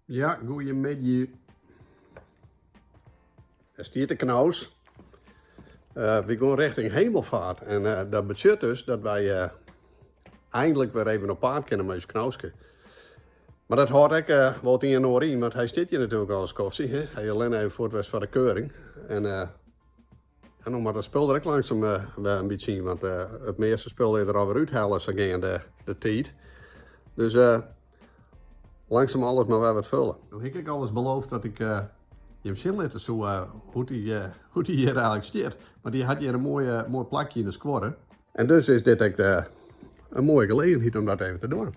Ja, goeiemiddei. Dêr stiet de Knaus. Wy gean rjochting Hemelvaart en dat betsjut dus dat wy eindelijk wer even op paad kinne mei ús Knauske. Mar dat hâldt ek wol it ien en oar yn, want hy stiet hjir natuerlik al in skoftsje. Hy is allinne even fuort west foar de keuring. En ja, no moat it spul der ek langsum wer in bytsje yn, want it measte spul is der alwer úthelle sa geande de tiid. Dus langsum alles mar wer wat fulle. No hie ik ek alris beloofd dat ik jim sjen litte soe hoe't hy hoe't hy hjir eigenlik stiet. Want hy hat hjir in moai moai plakje yn de skuorre. En dus is dit ek in moaie gelegenheid om dat even te dwaan.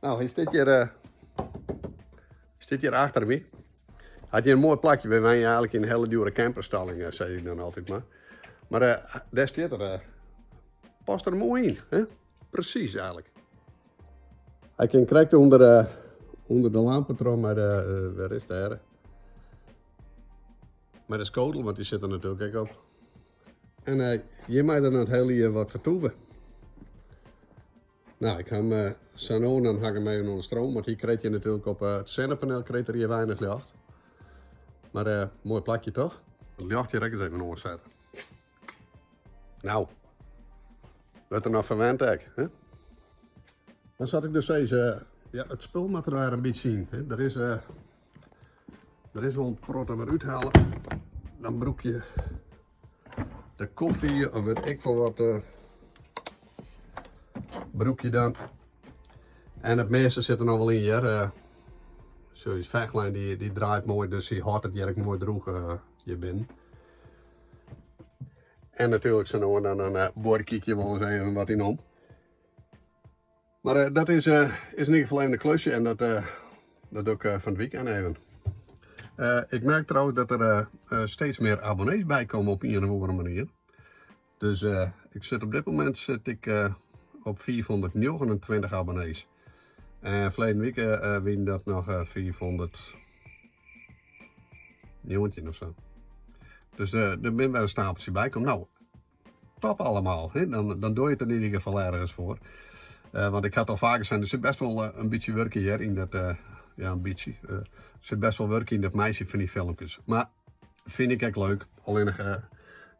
No, hy stiet hjir, stiet hjir achter my. Hat hjir in moai plakje. Wy wenje eigenlik yn in hiele djoere camperstalling, sei ik dan altyd mar. Mar dêr stiet er. Past er moai yn, hè? Presys eigenlik. Hy kin krekt ûnder, ûnder de lampe troch mei de, wêr is dêr? Mei de skotel, want dy sit der natuerlik ek op. En hjir mei er dan it hiele jier wat fertoeve. No, ik ha him sa no en dan ha ik him even oan de stroom, want hy krijt hjir natuerlik op it sinnepanel krijt er hjir weinich ljocht. Mar moai plakje toch? It ljocht hjir ek ris even oansette. No, wurdt der noch ferwend ek, hè? Dan sa't ik dus sis, ja, it spul moat der wer in bytsje yn. Hè? Der is, der is wol in protte wer úthelle. Dan brûk je de kofje of wit ik folle wat brûk je dan. En it measte sit der noch wol yn hjir. Sjoch, ús fechtlijn dy draait moai, dus hy hâldt it hjir ek moai droech hjir binnen. En natuerlik sa no en dan dan buorkje ik hjir wol ris even wat yn om. Mar dat is, is yn ieder gefal even in klusje en dat, dat doe ik fan it weekend even. Ik merk trouwens dat der steeds mear abonnees by komme op ien of oare manier. Dus ik sit op dit momint sit ik op 529 abonnees. En ferleden wike wienen dat noch 519 of sa. Dus der binne wer in stapeltsje by kommen. No, top allemaal. Hè? Dan, dan doe je it der yn ieder gefal ergens foar. Want ik ha it al faker sein, der sit best wol in bytsje wurk hjir yn dat, ja in bytsje, der sit best wol wurk yn dat meitsjen fan dy filmkes. Mar fyn ik ek leuk, allinnich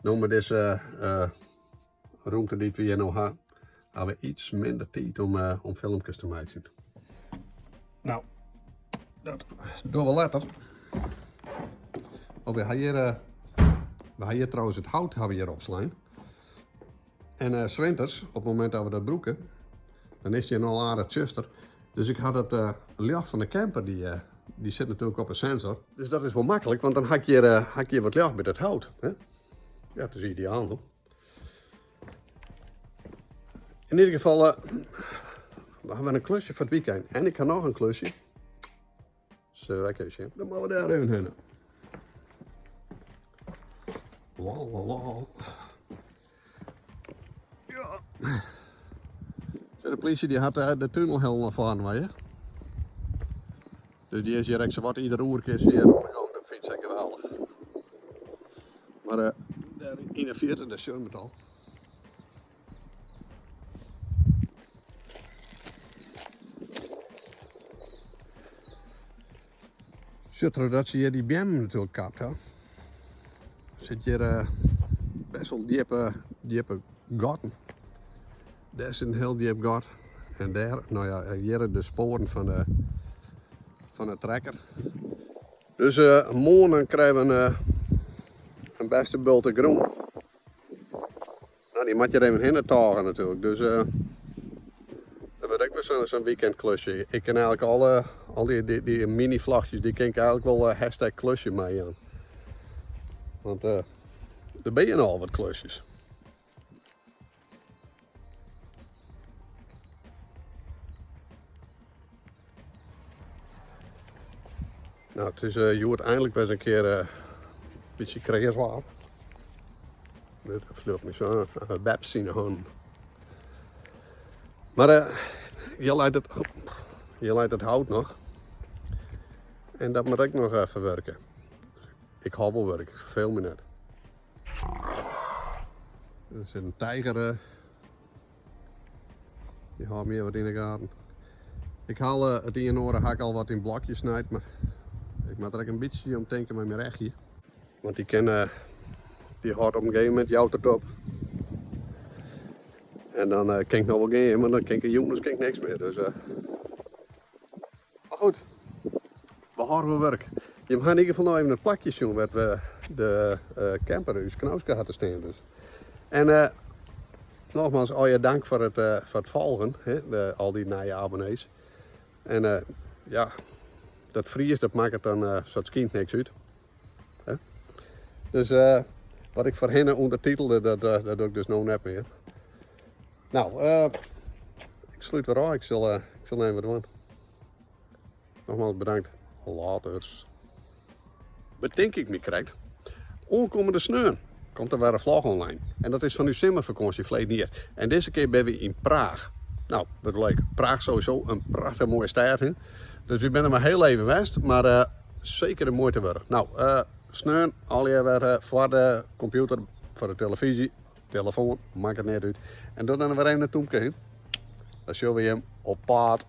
no mei dizze rûmte dy't we hjir no ha, ha we iets minder tiid om filmkes te meitsjen. No, dat dogge we letter. Oh, we ha hjir, we ha hjir trouwens it hout ha we hjir opslein. En uh, 's winters, op it momint dat we dat brûke, dan is it hjir noch aardich tsjuster. Dus ik ha dat uh, ljocht fan de camper, dy, uh, dy sit natuerlik op 'e sensor. Dus dat is wol maklik, want dan ha ik hjir, ha ik hjir wat ljocht by dat hout. Hè? Ja, it is ideaal no. Yn ieder gefal, we hawwe in klusje foar it weekend. En ik ha noch in klusje. Sille we ek even sjen. Dan moatte we dêr even hinne. Lalalala. Ja. De polysje dy hat de tunnel helemaal fahren wei. Dus dy is hjir ek sawat ieder oerke is hjir oan de gong. Dat fynt sy geweldich. Mar dêr yn de fierte, dêr sjogge we it al. Sjoch trochdat se hjir dy beammen natuerlik kapt ha, sit hjir best wol djippe, djippe gatten. Dêr sit in hiel djip gat en dêr, no ja, hjir de spoaren fan de, fan de trekker. Dus moarn dan krije we in bêste bulte grûn. No, dy moat hjir even hinne tôge natuerlik, dus dat wurdt ek wer sa'n weekendklusje. Ik kin eigenlik alle, al dy, dy, dy mini-vlogjes, dy kin ik eigenlik wol hashtag klusje meijaan. Want der binne al wat klusjes. No, it is hjoed einlik wer ris in kear in bytsje kreas waar. Dit fleurt my sa webs yn de hannen. Mar hjir leit it, hjir leit it hout noch. En dat moat ek noch ferwurke. Ik ha wol wurk, ik ferfeel my net. Der sit in tiger. Dy hâldt my wat yn de gaten. Ik ha al it ien en oare ha ik al wat yn blokjes snijd, mar ik moat der ek in bytsje om tinke mei myn rechje. Want dy kin, dy hâldt op in gegeven momint jout it op. En dan kin ik noch wol gean, mar dan kin ik de jûns kin ik niks mear. Dus, mar goed, we hâlde wol wurk. Jim ha yn ieder gefal no even it plakje sjoen wêr't we de camper, ús Knauske, ha te stean. Dus. En nogmaals, allegear dank foar it folgen, hè, al dy nije abonnees. En ja, dat Fries dat makket dan sa't skynt niks út. Hè? Dus wat ik foarhinne ûndertitelde, dat doch ik dus no net mear. No, ik slút wer ôf. Ik sil even wat dwaan. Nogmaals bedankt. Laters. Betink ik my krekt. Oankommende sneon komt der wer in vlog online. En dat is fan ús simmerfakânsje ferleden jier. En dizze kear binne we yn Praach. No, wat leuk. Praach sowieso in prachtich moaie stêd. Hè? Dus we binne mar hiel even west, mar seker de muoite wurdich. No, sneon allegear wer foar de kompjûter, foar de telefyzje, telefoan, makket net út. En dan wer even in tûmke. Hè? Dan sjogge we jim op paad.